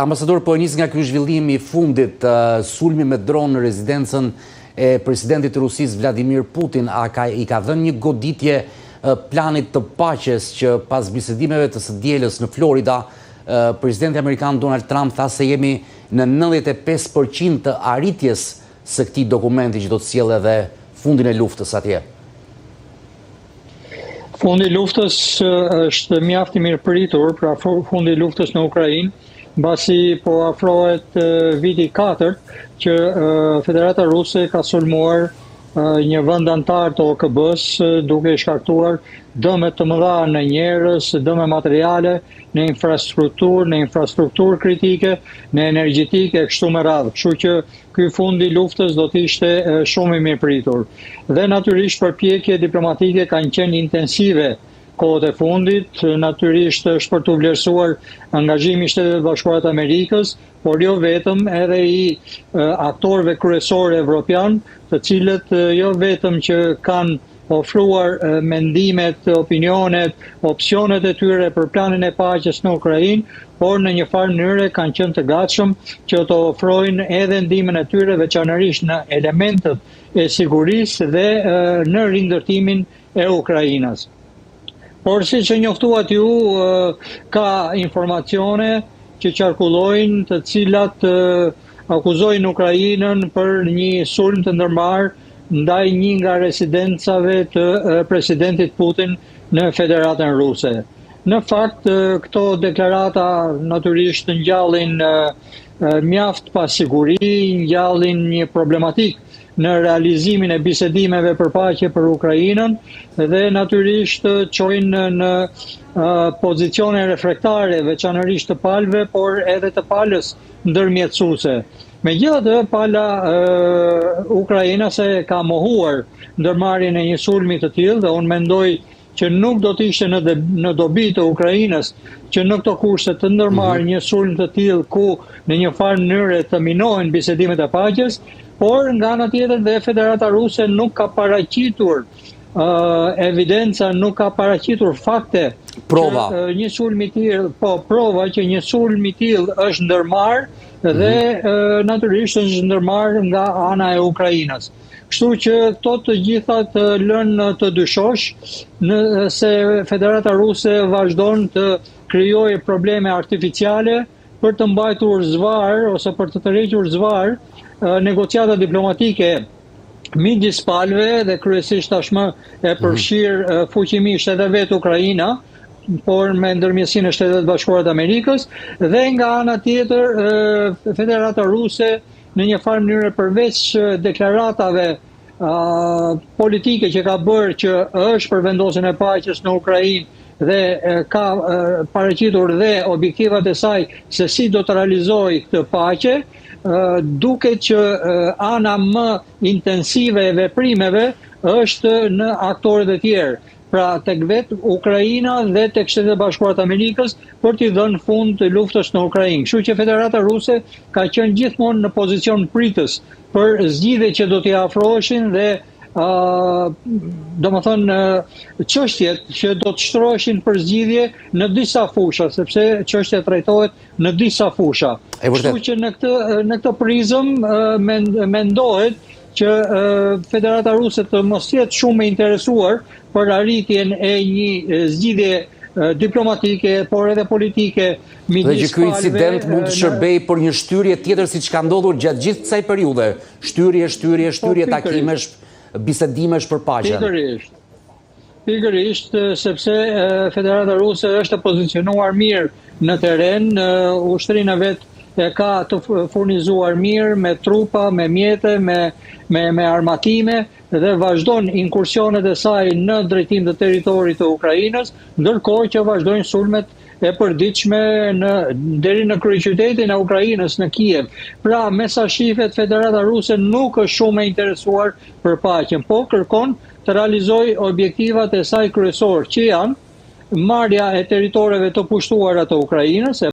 Ambasador, po e nis nga ky zhvillim i fundit, sulmi me dron në rezidencën e presidentit të Rusisë Vladimir Putin, a ka i ka dhënë një goditje planit të paqes që pas bisedimeve të së dielës në Florida, presidenti amerikan Donald Trump tha se jemi në 95% të arritjes së këtij dokumenti që do të sjellë edhe fundin e luftës atje. Fundi i luftës është mjaft i mirëpritur, pra fundi i luftës në Ukrainë, mbasi po afrohet viti i katërt që Federata Ruse ka sulmuar një vend anëtar të OKB-së duke shkaktuar dëme të mëdha në njerëz, dëme materiale, në infrastrukturë, në infrastrukturë kritike, në energjetikë e kështu me radhë. Kështu që Ky fund i luftës do të ishte shumë i mirëpritur. Dhe natyrisht përpjekjet diplomatike kanë qenë intensive kohët e fundit, natyrisht është për t'u vlerësuar angazhimi i Shteteve të Bashkuara të Amerikës, por jo vetëm, edhe i aktorëve kryesorë evropianë, të cilët jo vetëm që kanë ofruar mendimet, opinionet, opsionet e tyre për planin e paqes në Ukrainë, por në një farë mënyre kanë qenë të gatshëm që të ofrojnë edhe ndihmën e tyre veçanërisht në elementët e sigurisë dhe në rindërtimin e Ukrainës. Por siç e njoftuat ju, ka informacione që qarkullojnë të cilat akuzojnë Ukrainën për një sulm të ndërmarrë ndaj një nga rezidencave të presidentit Putin në Federatën Ruse. Në fakt, këto deklarata natyrisht ngjallin mjaft pasiguri, ngjallin një problematikë në realizimin e bisedimeve për paqe për Ukrainën dhe natyrisht çojnë në pozicione refraktare, veçanërisht të palëve, por edhe të palës ndërmjetësuese. Megjithatë, pala ukrainase ka mohuar ndërmarrjen e një sulmi të tillë dhe unë mendoj që nuk do të ishte në në dobi të Ukrainës që në këto kushte të ndërmarrë mm -hmm. një sulm të tillë ku në një farë mënyre të minohen bisedimet e paqes, por nga ana tjetër dhe Federata Ruse nuk ka paraqitur uh, evidenca, nuk ka paraqitur fakte prova që, uh, një sulm i tillë, po prova që një sulm i tillë është ndërmarrë dhe mm -hmm. uh, natyrisht është ndërmarrë nga ana e Ukrainës. Kështu që këto të gjitha të lënë të dyshosh nëse Federata Ruse vazhdon të krijojë probleme artificiale për të mbajtur zvarrë ose për të tërhequr zvarrë negociata diplomatike midis palëve dhe kryesisht tashmë e mhm. përfshirë fuqimisht edhe vetë Ukraina, por me ndërmjetësinë e Shteteve të Bashkuara të Amerikës dhe nga ana tjetër Federata Ruse në një farë mënyre përveç deklaratave uh, politike që ka bërë që është për vendosjen e paqes në Ukrainë dhe ka paraqitur dhe objektivat e saj se si do të realizojë këtë paqe, duket që ana më intensive e veprimeve është në aktorët e tjerë. Pra tek vetë Ukraina dhe tek Shtetet e Bashkuara të Amerikës për t'i dhënë fund luftës në Ukrainë. Kështu që Federata Ruse ka qenë gjithmonë në pozicion pritës për zgjidhje që do t'i afroheshin dhe uh, domethënë çështjet që do të shtroheshin për zgjidhje në disa fusha, sepse çështja trajtohet në disa fusha. Kështu që në këtë në këtë prizëm mendohet që Federata Ruse të mos jetë shumë e interesuar për arritjen e një zgjidhje diplomatike, por edhe politike midis palëve. Dhe që ky incident mund të shërbejë për një shtyrje tjetër siç ka ndodhur gjatë gjithë kësaj periudhe, shtyrje, shtyrje, po, shtyrje takimesh, bisedimesh për paqen. Pikërisht. Pikërisht, sepse Federata Ruse është e pozicionuar mirë në terren, ushtrinë e vet e ka të furnizuar mirë me trupa, me mjete, me me me armatime dhe vazhdon inkursionet e saj në drejtim të territorit të Ukrainës, ndërkohë që vazhdojnë sulmet e përditshme në deri në kryeqytetin e Ukrainës në Kiev. Pra, me sa shifet Federata Ruse nuk është shumë e interesuar për paqen, po kërkon të realizojë objektivat e saj kryesorë, që janë marrja e territoreve të pushtuara të Ukrainës, e.